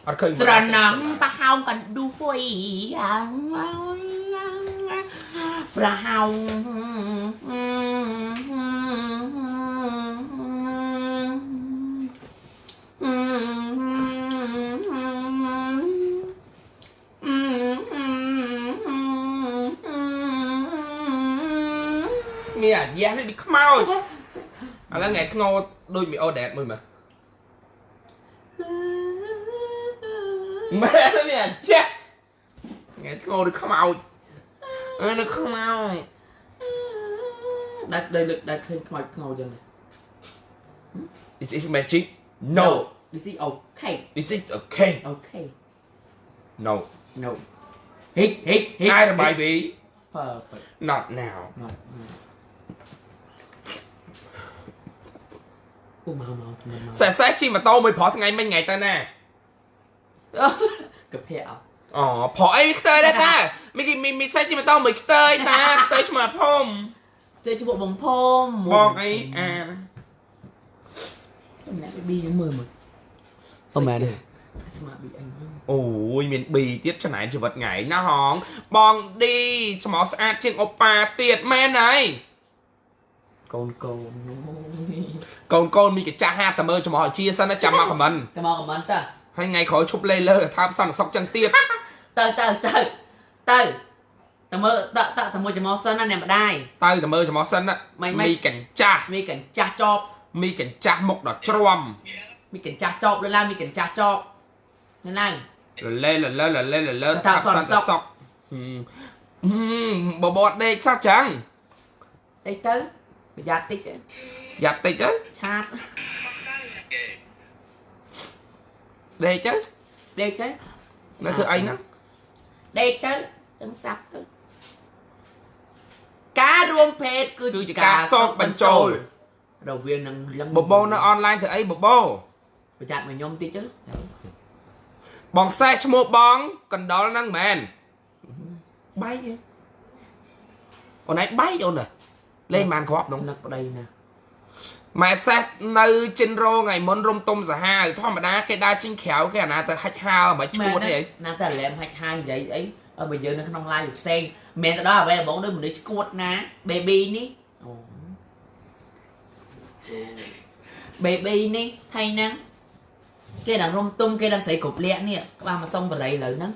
អត់ឃើញ ស្រណំប្រហោងកណ្ដួយប្រហោង មានអាយ៉ានេះដូចខ្មោចឥឡូវថ្ងៃធ្ងោដូចមីអូដែតមួយមើលមែនមានអាចាស់ថ្ងៃធ្ងោដូចខ្មោចអើនៅខ្មោច ដាច់លើកដាច់ឃើញខ្មោចធ្ងោចឹង This is magic. No. This is okay. This is okay. Okay. No. No. Hit hit hit. I baby. Perfect. Not now. Not now. អូមកមកមក សេះសេះជិះម៉ូតូមួយប្រុសថ្ងៃមិញថ្ងៃទៅណា កាភ័ក្រ អូប្រុសអីវាខ្ទើយដែរតាមីមីសេះជិះម៉ូតូមួយខ្ទើយតាខ្ទើយឈ្មោះភូមិ ចេះឈ្មោះបងភូមិ បងអីអា អ្នកប៊ីមើលមើលអូមែនទេស្មាប៊ីអញ អូយមានប៊ីទៀតច្នៃជីវិតថ្ងៃណាហងបងឌីស្មោះស្អាតជាងអូប៉ាទៀតមែនហើយកូនកូនកូនកូនមីកាចាស់ហាតមើលចំហជាសិនណាចាំមកខមមិន ចាំមកខមមិនតា ហើយថ្ងៃក្រោយឈប់លេលើថាសន្តិសុខចឹងទៀត ទៅទៅទៅទៅតមើលតតតមើលចំហសិនណាអ្នកម្ដាយ ទៅតមើលចំហសិនណាមីកញ្ចាស់ មីកញ្ចាស់ចប់ មីកញ្ចាស់មុខដល់ជ្រាំ មីកញ្ចាស់ចប់លើឡើងមីកញ្ចាស់ចប់លើឡើង លលេលលលលលលថាសន្តិសុខបបត់ដេកសោះចឹង ដេកទៅប្រយ័ត្នតិច យ៉ាត់តិចទៅ ឆាត ដេកទៅ ដេកទៅ នៅធ្វើអីហ្នឹង ដេកទៅទាំងសាប់ទៅការរួមភេទគឺជា ការសោកបញ្ចូល រវាងនឹងលឹង បបោនៅអនឡាញធ្វើអីបបោ ប្រយ័ត្នមកខ្ញុំតិចទៅ បងសេះឈ្មោះបងកណ្ដុលហ្នឹងមែនបែកអូនឯងបែកអូនលេងបានគ្រាប់នោះ នឹកប្តីណា ម៉ែសេះនៅចិនរោថ្ងៃមុនរុំទុំសាហាវធម្មតាគេដើរចេញក្រៅគេអាណាទៅហាច់ហាលមិនឈួតទេ ណាតែឡែមហាច់ហាលនិយាយអីឲ្យបើយើងនៅក្នុង live ផ្សេងមិនទៅដល់អ្វីបងដូចមនុស្សឈួតណា baby នេះអូ baby នេះថៃហ្នឹងគេដល់រុំទុំគេដល់ស្រីគ្រប់លាក់នេះក្បាលមកសុងបរិយលើហ្នឹង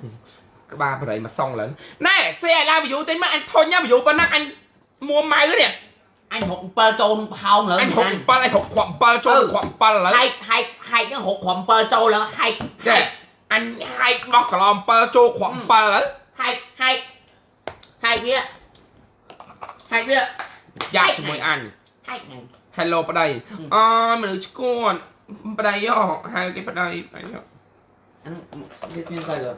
ក្បាលបរិយមកសុងលើណែសេឲ្យឡើង view តិចមកអញធុញណា view ប៉ុណ្ណាអញមួម៉ៅនេះ អញរក7ចូលហោងលើ អញរក7អញរកគ្រាប់7ចូលគ្រាប់7លើ ហែកហែកហែកហ្នឹងរកគ្រាប់7ចូលលើហែក ចេះអញហែកបោះកន្លង7ចូលគ្រាប់7លើ ហែកហែកហែកវាហែកវា យ៉ាប់ជាមួយអញ ហែកហ្នឹង Hello ប្តីអូមនុស្សឈួនប្តីយោហៅគេប្តីប្តីយោ អាហ្នឹងវាមានទៅ ហ៎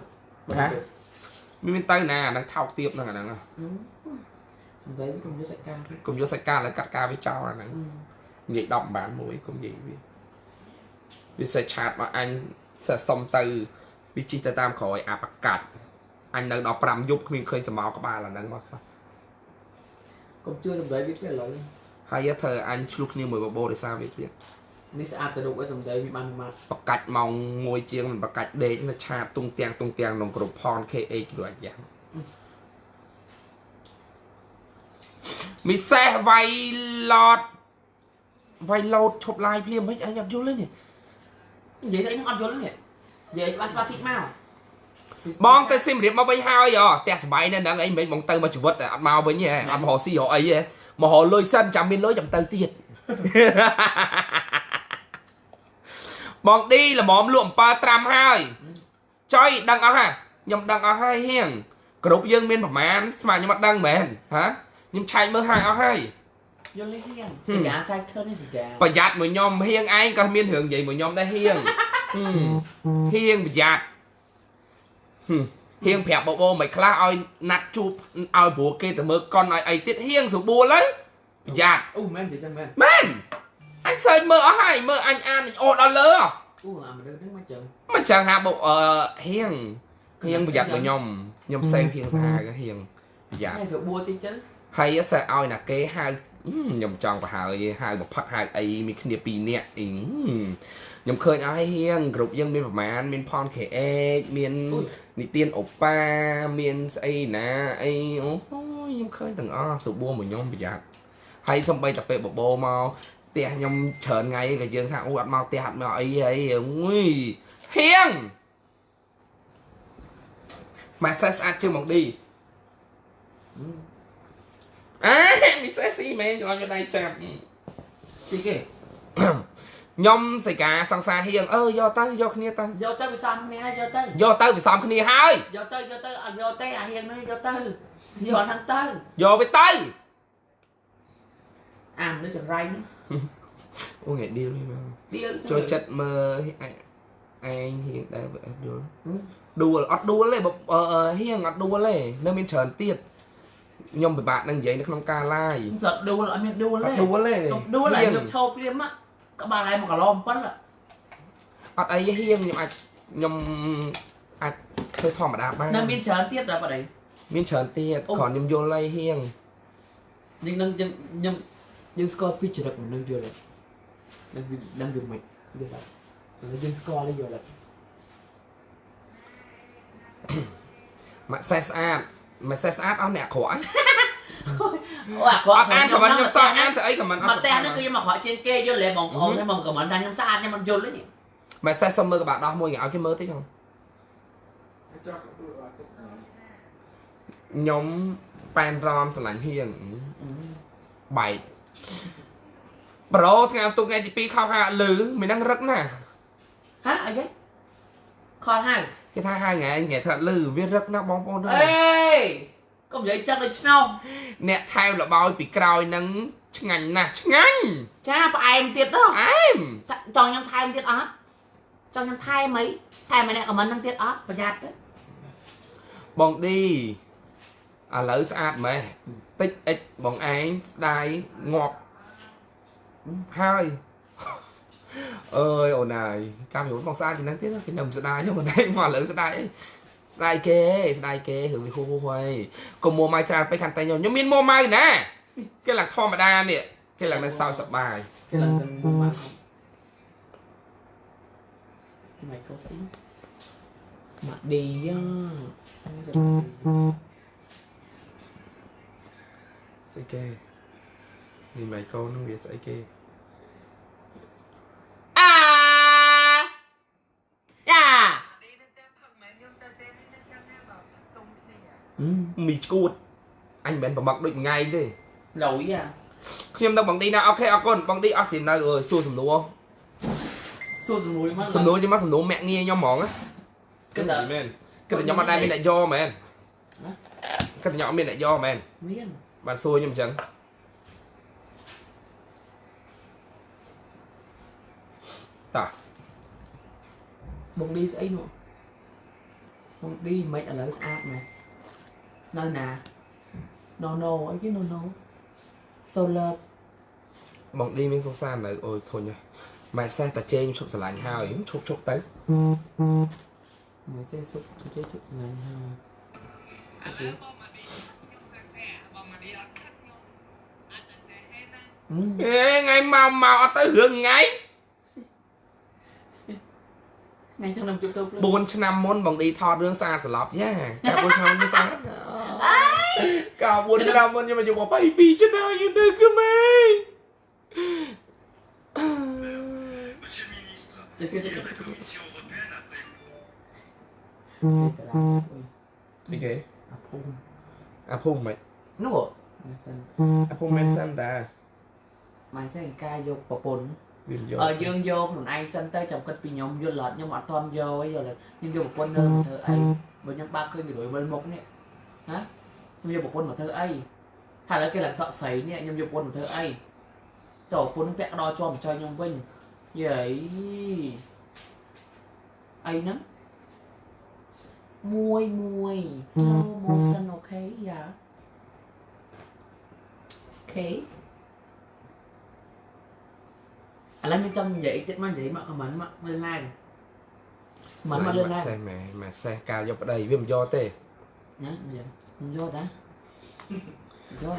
មានទៅណាអាហ្នឹងថោកទៀបហ្នឹងអាហ្នឹង សំដីកុំយកសាច់ការ កុំយកសាច់ការហើយកាត់ការវាចោលអាហ្នឹងនិយាយ10បានមួយកុំនិយាយវាវាសេះឆាតមកអញសេះសុំទៅវាជិះទៅតាមក្រោយអាប្រកាច់អញនៅដល់5យប់គ្មានឃើញសមោក្បាលអាហ្នឹងមកសោះ កុំជឿសំដីវាពេលឥឡូវ ហើយធ្វើអញឆ្លោះគ្នាមួយបបោដោយសារវាទៀត នេះស្អាតទៅរូបឲ្យសំដីវាបានម៉ាត់ ប្រកាច់ម៉ោង1ជាងមិនប្រកាច់ដេកនៅឆាតទុងទាំងទុងទាំងក្នុងក្រុមផន KH រួចយ៉ាងមីសេះវាយឡតវាយឡូតឈប់ឡាយភ្លាមហិចអញអត់យល់ទេ និយាយទៅអីនឹងអត់យល់នេះនិយាយច្បាស់ច្បាស់តិចមក បងទៅសៀមរាបមកវិញហើយហ៎ផ្ទះសបាយនៅហ្នឹងអីមិនបងទៅមកជីវិតអត់មកវិញទេអត់មករកស៊ីរកអីទេមករកលុយសិនចាំមានលុយចាំទៅទៀតបងឌីល្មមលក់7ត្រាំហើយចុយដឹងអស់ហ่ะខ្ញុំដឹងអស់ហើយហៀងគ្រប់យើងមានប្រមាណស្មានខ្ញុំអត់ដឹងមែនហ៎ខ្ញុំឆែកមើលហើយអស់ហើយ យល់លេហៀងសកាឆែកឃើញនេះសកា ប្រយ័ត្នមួយខ្ញុំហៀងឯងក៏មានរឿងនិយាយមួយខ្ញុំដែរហៀងហៀងប្រយ័ត្នហៀងប្រាប់បបោមិនខ្លះឲ្យណាត់ជួបឲ្យព្រោះគេទៅមើលកុនឲ្យអីទៀតហៀងស្រួលហើយប្រយ័ត្ន អូមែនទេចឹងមែន មែនអញសើចមើលអស់ហើយមើលអញអានអូដល់លើ អូអាមនុស្សហ្នឹងមកចឹង មកចឹងហាបហៀងហៀងប្រយ័ត្នមួយខ្ញុំខ្ញុំផ្សេងហៀងសាហាវហៀងប្រយ័ត្ន ហើយស្រួលតិចចឹង ហើយសើឲ្យណាគេហៅខ្ញុំចង់ប្រហើយហៅមកផឹកហៅអីមានគ្នា2នាក់អី ខ្ញុំឃើញអស់ហើយហៀងគ្រប់យើងមានប្រមាណមានផន KH មាននិទានអូប៉ាមានស្អីណាអីអូខ្ញុំឃើញទាំងអស់សុបួមួយខ្ញុំប្រយ័ត្នហើយសំបីតែពេលបបោមកផ្ទះខ្ញុំច្រើនថ្ងៃក៏យើងថាអូអត់មកផ្ទះអត់មកអីហើយអុយហៀងម៉ាសេះស្អាតជាងមកឌីអេមីសេះស៊ីមែនខ្ញុំដៃចាប់ស៊ីគេខ្ញុំសីកាសង្សារហៀងអឺយកទៅយកគ្នាទៅយកទៅវាសំគ្នាហើយយកទៅយកទៅវាសំគ្នាហើយយកទៅយកទៅអត់យកទេអាហៀងនេះយកទៅយកហ្នឹងទៅយកវាទៅអានេះចង្រៃអូថ្ងៃឌីលនេះមកឌីលចូលចិត្តមើលឯងហៀងដែរអត់យល់ដួលអត់ដួលទេហៀងអត់ដួលទេនៅមានច្រើនទៀតខ្ញុំពិបាកនឹងនិយាយនៅក្នុងការ live ស្អត់ដួលអត់មានដួលទេដួលទេដួលហើយខ្ញុំឈោព្រាមក្បាលឯង1គីឡូ7អត់អីហៀងខ្ញុំអាចធ្វើធម្មតាបាននៅមានច្រើនទៀតដល់ប្តីមានច្រើនទៀតគ្រាន់ខ្ញុំយល់ហើយហៀងយើងនឹងខ្ញុំយើងស្គាល់ពីចរិតមនុស្សយល់ហើយនឹងវាមិនយល់ហើយយើងស្គាល់យល់ហើយម៉ាក់សេះស្អាតម៉ាក់សេះស្អាតអស់អ្នកក្រក់ អូអាក្រក់ អត់អានខមមិនខ្ញុំសោះអានទៅអីខមមិនអត់មកផ្ទះហ្នឹងគឺខ្ញុំអាក្រក់ជាងគេយល់ទេបងប្អូនហ្នឹងមកខមមិនថាខ្ញុំស្អាតខ្ញុំមិនយល់ទេម៉ាក់សេះសុំមើលក្បាលដោះមួយឲ្យគេមើលតិចហ្នឹងខ្ញុំប៉ែនរំស្រឡាញ់ហៀងបែកប្រូថ្ងៃទុកថ្ងៃទី2ខោហាលឺមិនដឹងរឹកណាហ៎អីគេខលហៅគេថាហៅថ្ងៃថ្ងៃថាលឺវារឹកណាស់បងប្អូនអេកុំនិយាយចឹងដូចឆ្នោអ្នកថែមលបោយពីក្រោយនឹងឆ្ងាញ់ណាស់ឆ្ងាញ់ចាផ្អែមទៀតហ៎ផ្អែមចង់ខ្ញុំថែមទៀតអត់ចង់ខ្ញុំថែមអីថែមម្នាក់ខមមិននឹងទៀតអត់ប្រយ័ត្នទៅបងឌីឥឡូវស្អាតម៉េះតិចអិចបងឯងស្ដាយងាប់ហើយអើយអូនហើយកាលពីបងស្អាតជាងហ្នឹងទៀតគេនៅស្ដាយខ្ញុំអូនឯងមកឥឡូវស្ដាយអីស្ដាយគេស្ដាយគេរឿងវាហួសហហើយកុំមួម៉ៅច្រើនពេកខាងតែខ្ញុំមានមួម៉ៅណាគេឡើងធម្មតានេះគេឡើងនៅសោយសប្បាយគេឡើងទៅមួម៉ៅម៉ៃកូស្អីម៉ាឌីយ៉ាស្អីគេនេះម៉ៃកូនឹងវាស្អីគេអាយ៉ាមីឈួតអញមិនមែនប្រមឹកដូចថ្ងៃទេលយអាខ្ញុំនៅបងឌីណាអូខេអរគុណបងឌីអស់ស៊ីនៅអើយសួរសំណួរសួរសំណួរមកសំណួរមកសំណួរមាក់ងាយខ្ញុំហ្មងគិតតែមែនគិតតែខ្ញុំអត់ដែលមានអ្នកយកមែនគិតតែខ្ញុំអត់មានអ្នកយកមែនមានបាទសួរខ្ញុំអញ្ចឹងតាបងឌីស្អីនោះបងឌីមិនឥឡូវស្អាតមែននៅណា no no អីគេ no no solar បងឌីមានសង្សារនៅអូយធុញហើយម៉ែសេះតាជេងឈប់ស្រឡាញ់ហើយឈប់ឈប់ទៅម៉ែសេះសុបតាជេងឈប់ស្រឡាញ់ហើយឥឡូវបងម៉ាឌីខ្ញុំតែបងម៉ាឌីអត់ខិតខ្ញុំអត់តែហេណាអេថ្ងៃមកមកអត់ទៅរឿងថ្ងៃថ្ងៃចង់នឹងជួបទៅ4ឆ្នាំមុនបងឌីថតរឿងស្អាតស្លាប់យ៉ាកាល4ឆ្នាំមុនស្អាតកាល4ឆ្នាំមុនខ្ញុំអាយុ22ឆ្នាំយូរនៅក្មេងនេះគេអាភូមិអាភូមិមិននោះម៉ែសិនអាភូមិមែនសិនតាម៉ែសិនកាយកប្រពន្ធយើងយកខ្លួនឯងសិនទៅចាំគិតពីខ្ញុំយល់អត់ខ្ញុំអត់តន់យកអីយល់ខ្ញុំយកប្រពន្ធនៅមកធ្វើអីបើខ្ញុំបើកឃើញគេរួយវិលមុខនេះហ៎ខ្ញុំយកប្រពន្ធមកធ្វើអីហើយឥឡូវគេឡើងសក់ស្រីនេះខ្ញុំយកប្រពន្ធមកធ្វើអីតើប្រពន្ធពាក់ដល់ជាប់ចុយខ្ញុំវិញយាយអីហ្នឹងមួយមួយ slow motion អូខេយ៉ាអូខេឥឡូវមានចង់និយាយទៀតមកនិយាយមកខមមិនមកលើឡើងមិនមកលើឡើង សេះម៉ែម៉ែសេះកាលយកប្តីវាមិនយកទេ ណាមិនយកតាយក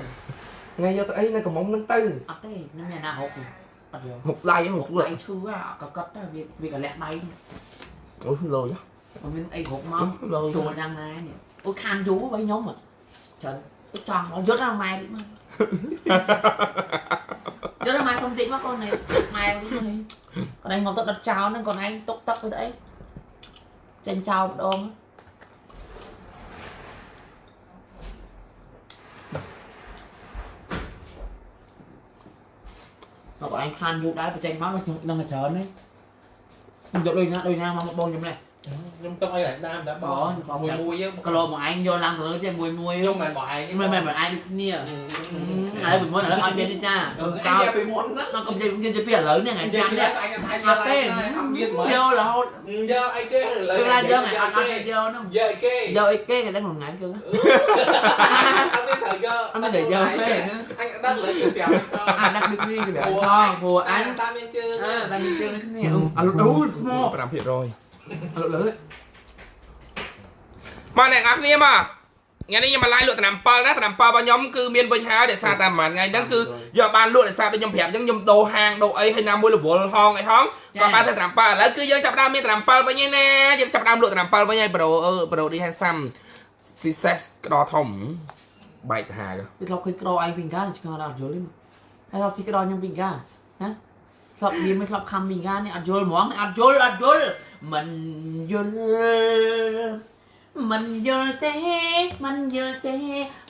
ថ្ងៃយកទៅអីនៅកំមុំនឹងទៅ អត់ទេខ្ញុំមានអាណាហុក អត់យក ហុកដៃហុក ដៃឈឺអាកកត់តែវាវាកលាក់ដៃ អូលយ មានអីគ្រប់មកស្រួលយ៉ាងណានេះអូខានយូរវិញខ្ញុំច្រើនចង់យត់ដល់ម៉ែតិចមកយត់ដល់ម៉ែសុំតិចមកកូននេះម៉ែនេះកូនឯងមកទៅដុតចោលហ្នឹងកូនឯងទុកទឹកទៅអីចេញចោលម្ដងមកឯងខានយូរដែរបញ្ចេញមកខ្ញុំដឹងតែច្រើននេះខ្ញុំយកដូចណាដូចណាមកបងខ្ញុំនេះ ខ្ញុំទុកអីដើមតែបងមួយមួយយើង ក្លោមកឯងយកឡើងទៅលើទេមួយមួយ ខ្ញុំមិនបងឯង មិនមិនឯងដូចគ្នាហើយពីមុនឥឡូវអត់មានទេចា សោពីមុនណា កុំនិយាយនិយាយពីឥឡូវនេះថ្ងៃចានេះ អត់ទេ យករហូត យកអីគេឥឡូវ យកអត់អត់យកហ្នឹង យកអីគេ យកអីគេគេដឹងថ្ងៃគឺ អត់មានត្រូវយក អត់មានត្រូវយកទេ អញដឹងលើគេប្រាប់ អាដាក់ដូចគ្នាគេប្រាប់ផងព្រោះអញ តាមមានជើង តាមមានជើងដូចគ្នាអត់អូមក 5% អត់លើ មកអ្នកនរគ្នាមកថ្ងៃនេះខ្ញុំមកឡាយលក់តំ7ណាតំ7របស់ខ្ញុំគឺមានវិញហើយដោយសារតែប្រហែលថ្ងៃហ្នឹងគឺយកបានលក់ដោយសារតែខ្ញុំប្រាប់អញ្ចឹងខ្ញុំដូរហាងដូរអីហើយណាមួយរវល់ហងអីហងក៏បានតែតំ7ឥឡូវគឺយើងចាប់ដើមមានតំ7វិញឯណាយើងចាប់ដើមលក់តំ7វិញហើយប្រូអឺប្រូឌីហែនសាំស៊ីសេសក្តរធំបែកហា វាធ្លាប់ឃើញក្រឯងពីកាឆ្ងល់ដល់អត់យល់ទេហើយធ្លាប់ស៊ីក្រខ្ញុំពីកាណាធ្លាប់វាមិនធ្លាប់ខំពីកានេះអត់យល់ហ្មងអត់យល់អត់យល់មិនយល់មិនយល់ទេមិនយល់ទេ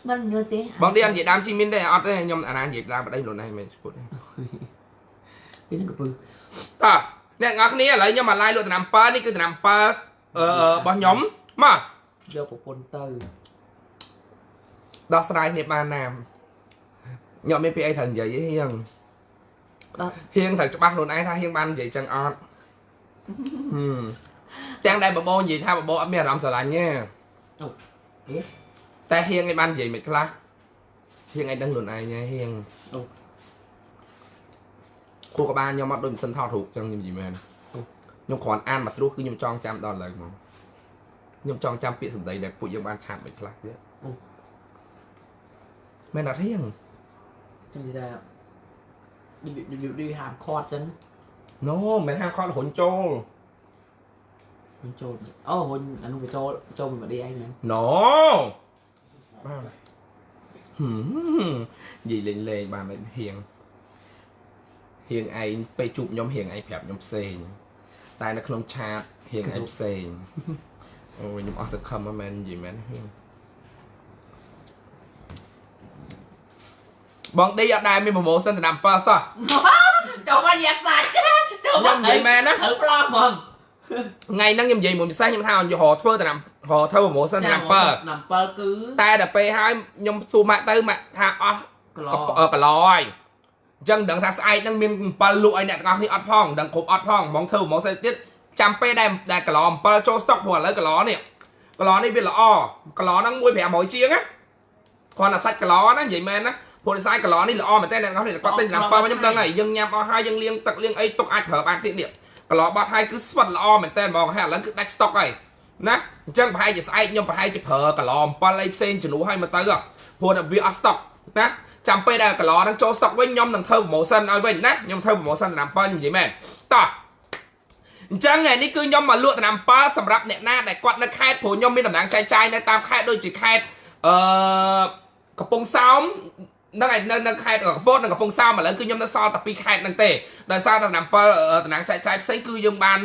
មិនយល់ទេ បងឌីអត់និយាយដើមជីមានទេអត់ទេខ្ញុំអាណានិយាយដើមប្តីខ្លួនឯងមិនឈួត ពីនឹងកពើ តើអ្នកនរគ្នាឥឡូវខ្ញុំមកឡាយលក់តំ7នេះគឺតំ7អឺរបស់ខ្ញុំមក យកប្រពន្ធទៅ ដោះស្រាយគ្នាបានណាខ្ញុំមានពីអីត្រូវនិយាយទេហៀងហៀងត្រូវច្បាស់ខ្លួនឯងថាហៀងបាននិយាយចឹងអត់ទាំងដែលបបោនិយាយថាបបោអត់មានអារម្មណ៍ស្រឡាញ់ទេតែហៀងឯងបាននិយាយមិនខ្លះហៀងឯងដឹងខ្លួនឯងហៀងគូក្បាលខ្ញុំអត់ដូចម៉ាស៊ីនថតរូបចឹងខ្ញុំនិយាយមែនខ្ញុំគ្រាន់អានមួយត្រួសគឺខ្ញុំចងចាំដល់ឥឡូវហ្មងខ្ញុំចងចាំពាក្យសម្ដីដែលពួកយើងបានឆាតមិនខ្លះទៀតមែនអត់ហៀង ចឹងនិយាយថាឌីហាមខាត់ចឹង ណូមិនហាមខាត់រុញចូល រុញចូលអូរុញអានោះវាចូលចូលមួយឌីឯងមែន ណូបាទនិយាយលេងលេងបានមិនហៀងហៀងឯងពេលជួបខ្ញុំហៀងឯងប្រាប់ខ្ញុំផ្សេងតែនៅក្នុងឆាតហៀងឯងផ្សេងអូខ្ញុំអស់សង្ឃឹមហ្នឹងមែននិយាយមែនហៀងបងឌីអត់ដែលមាន promotion ឆ្នាំ7សោះ ចូលមកយ៉ាសាច់ចូលមក និយាយមែនណា ត្រូវប្លង់ហ្មង ថ្ងៃហ្នឹងខ្ញុំនិយាយមួយពិសេសខ្ញុំថារកធ្វើឆ្នាំរកធ្វើ promotion ឆ្នាំ7 ឆ្នាំ7គឺ តែដល់ពេលហើយខ្ញុំសួរម៉ាក់ទៅម៉ាក់ថាអស់ ក្លោ កឡហើយអញ្ចឹងដឹងថាស្អែកហ្នឹងមាន7លក់ឲ្យអ្នកទាំងអស់គ្នាអត់ផងដឹងគ្រប់អត់ផងហ្មងធ្វើ promotion ទៀតចាំពេលដែលកឡ7ចូល stock ព្រោះឥឡូវកឡនេះកឡនេះវាល្អកឡហ្នឹង1500ជាងណាគ្រាន់តែសាច់កឡណានិយាយមែនណាព្រោះសាច់កឡនេះល្អមែនតើអ្នកទាំងអស់គ្នាគាត់ទិញឆ្នាំ7ខ្ញុំដឹងហើយយើងញ៉ាំអស់ហើយយើងលាងទឹកលាងអីទុកអាចប្រើបានទៀតនេះកឡបត់ហើយគឺស្វិតល្អមែនតើហ្មងហើយឥឡូវគឺដាច់ stock ហើយណាអញ្ចឹងប្រហែលជាស្អែកខ្ញុំប្រហែលជាប្រើកឡ7អីផ្សេងជំនួសឲ្យមកទៅព្រោះតែវាអស់ stock ណាចាំពេលដែលកឡហ្នឹងចូល stock វិញខ្ញុំនឹងធ្វើ promotion ឲ្យវិញណាខ្ញុំធ្វើ promotion ឆ្នាំ7ខ្ញុំនិយាយមែនតោះអញ្ចឹងថ្ងៃនេះគឺខ្ញុំមកលក់ឆ្នាំ7សម្រាប់អ្នកណាដែលគាត់នៅខេត្តព្រោះខ្ញុំមានតំណាងចែកចាយនៅតាមខេត្តដូចជាខេត្តអឺកំពង់សោមហ្នឹងហើយនៅខេត្តកំពតនិងកំពង់សោមឥឡូវគឺខ្ញុំនៅសល់តែ2ខេត្តហ្នឹងទេដោយសារតែឆ្នាំ7តំណាងចែកចាយផ្សេងគឺយើងបាន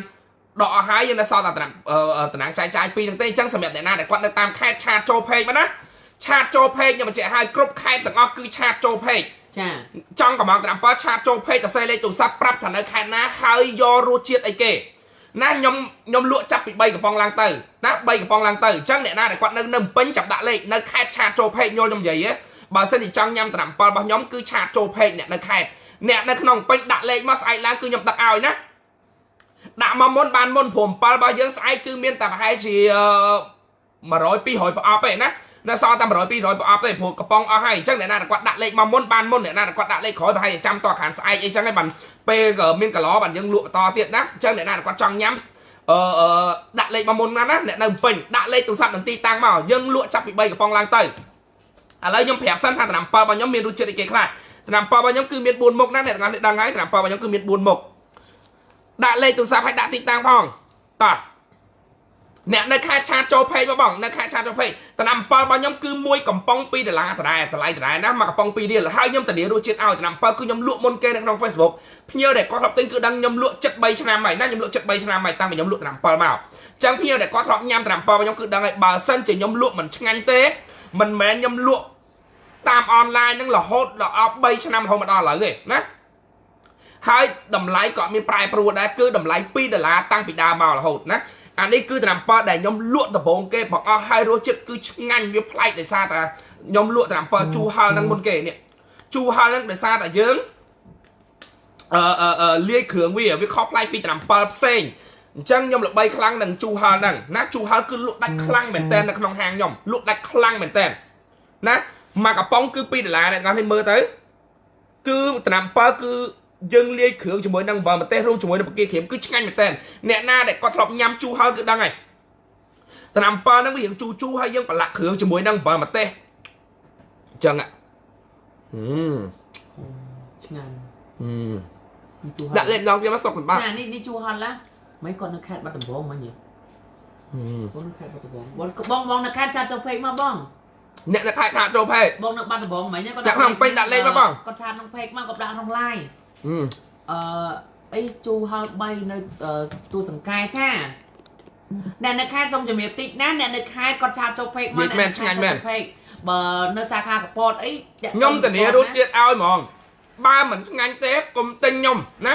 ដកអស់ហើយយើងនៅសល់តែតំណាងចែកចាយ2ហ្នឹងទេអញ្ចឹងសម្រាប់អ្នកណាដែលគាត់នៅតាមខេត្ត chat ចូល page មកណា chat ចូល page ខ្ញុំបញ្ជាក់ឲ្យគ្រប់ខេត្តទាំងអស់គឺ chat ចូល page ចា ចង់កំងត្រាំ7 chat ចូល page ទៅសេលេខទូរស័ព្ទប្រាប់ថានៅខេត្តណាហើយយករសជាតិអីគេណាខ្ញុំលក់ចាប់ពី3កំប៉ុងឡើងទៅណា3កំប៉ុងឡើងទៅអញ្ចឹងអ្នកណាដែលគាត់នៅពេញចាប់ដាក់លេខនៅខេត្ត chat ចូល page ញល់ខ្ញុំនិយាយហ៎បើសិនជាចង់ញ៉ាំត្រាំ7របស់ខ្ញុំគឺ chat ចូល page អ្នកនៅខេត្តអ្នកនៅក្នុងពេញដាក់លេខមកស្អែកឡើងគឺខ្ញុំដឹកឲ្យណាដាក់មកមុនបានមុនព្រោះ7របស់យើងស្អែកគឺមានតែប្រហែលជា100 200ប្រអប់ទេណានៅសល់តែ100 200ប្រអប់ទេព្រោះកំប៉ុងអស់ហើយអញ្ចឹងអ្នកណាដែលគាត់ដាក់លេខមកមុនបានមុនអ្នកណាដែលគាត់ដាក់លេខក្រោយប្រហែលជាចាំតខានស្អែកអីចឹងហើយបានពេលមានកឡបានយើងលក់បន្តទៀតណាអញ្ចឹងអ្នកណាដែលគាត់ចង់ញ៉ាំអឺដាក់លេខមកមុនណាណាអ្នកនៅពេញដាក់លេខទូរស័ព្ទនិងទីតាំងមកយើងលក់ចាប់ពី3កំប៉ុងឡើងទៅឥឡូវខ្ញុំប្រាប់សិនថាតំ7របស់ខ្ញុំមានរសជាតិអីគេខ្លះ ថ្នាំ7របស់ខ្ញុំគឺមាន4មុខណាអ្នកទាំងអស់នេះដឹងហើយថ្នាំ7របស់ខ្ញុំគឺមាន4មុខដាក់លេខទូរស័ព្ទឲ្យដាក់ទីតាំងផងតោះអ្នកនៅខេត្តឆាតចូល page មកបងនៅខេត្តឆាតចូល page ថ្នាំ7របស់ខ្ញុំគឺមួយកំប៉ុង2ដុល្លារដដែលតម្លៃដដែលណាមួយកំប៉ុង2រៀលហើយខ្ញុំធានារសជាតិឲ្យថ្នាំ7គឺខ្ញុំលក់មុនគេនៅក្នុង Facebook ភ្ញៀវដែលគាត់ធ្លាប់ទិញគឺដឹងខ្ញុំលក់ចិត្ត3ឆ្នាំហើយណាខ្ញុំលក់ចិត្ត3ឆ្នាំហើយតាំងពីខ្ញុំលក់ថ្នាំ7មកចឹងភ្ញៀវដែលគាត់ធ្លាប់ញ៉ាំថ្នាំ7របស់ខ្ញុំគឺដឹងហើយបើសិនជាខ្ញុំលក់មិនឆ្ងាញ់ទេមិនមែនខ្ញុំលក់តាមអនឡាញហ្នឹងរហូតដល់3ឆ្នាំរហូតមកដល់ឥឡូវទេណាហើយតម្លៃក៏មានប្រែប្រួលដែរគឺតម្លៃ2ដុល្លារតាំងពីដើមមករហូតណាអានេះគឺថ្នាំ7ដែលខ្ញុំលក់ដំបូងគេបង្អស់ហើយរសជាតិគឺឆ្ងាញ់វាប្លែកដោយសារតែខ្ញុំលក់ថ្នាំ7ជូរហឹរហ្នឹងមុនគេនេះជូរហឹរហ្នឹងដោយសារតែយើងលាយគ្រឿងវាខុសប្លែកពីថ្នាំ7ផ្សេងអញ្ចឹងខ្ញុំល្បីខ្លាំងនឹងជូរហឹរហ្នឹងណាជូរហឹរគឺលក់ដាច់ខ្លាំងមែនតើនៅក្នុងហាងខ្ញុំលក់ដាច់ខ្លាំងមែនតើណាមួយកំប៉ុងគឺ2ដុល្លារអ្នកទាំងអស់នេះមើលទៅគឺថ្នាំ7គឺយើងលាយគ្រឿងជាមួយនឹងអំបិលម្ទេសរួមជាមួយនឹងបង្គាក្រៀមគឺឆ្ងាញ់មែនតើអ្នកណាដែលគាត់ធ្លាប់ញ៉ាំជូរហឹរគឺដឹងហើយថ្នាំ7ហ្នឹងវារៀងជូរជូរហើយយើងប្រឡាក់គ្រឿងជាមួយនឹងអំបិលម្ទេសអញ្ចឹង ឆ្ងាញ់ជូរហឹរ ដាក់លេខម្ដងទៀតមកសុកសម្បត្តិ ចានេះជូរហឹរឡាមិនគាត់នៅខេត្តបាត់ដំបងមិញបងនៅខេត្តបាត់ដំបងបងបងនៅខេត្តឆាតចូល page មកបង អ្នកនៅខេត្តឆាតចូល page បងនៅបាត់ដំបងមិញគាត់ដាក់ក្នុងពេញដាក់លេខមកបង គាត់ឆាតក្នុង page មកគាត់ដាក់ក្នុង line អីជូរហឹរ3នៅទូសង្កែចាអ្នកនៅខេត្តសូមជំរាបតិចណាអ្នកនៅខេត្តគាត់ឆាតចូល page មក មែនឆ្ងាញ់មែន page បើនៅសាខាកពតអី ខ្ញុំធានារសជាតិឲ្យហ្មងបើមិនឆ្ងាញ់ទេកុំទិញខ្ញុំណា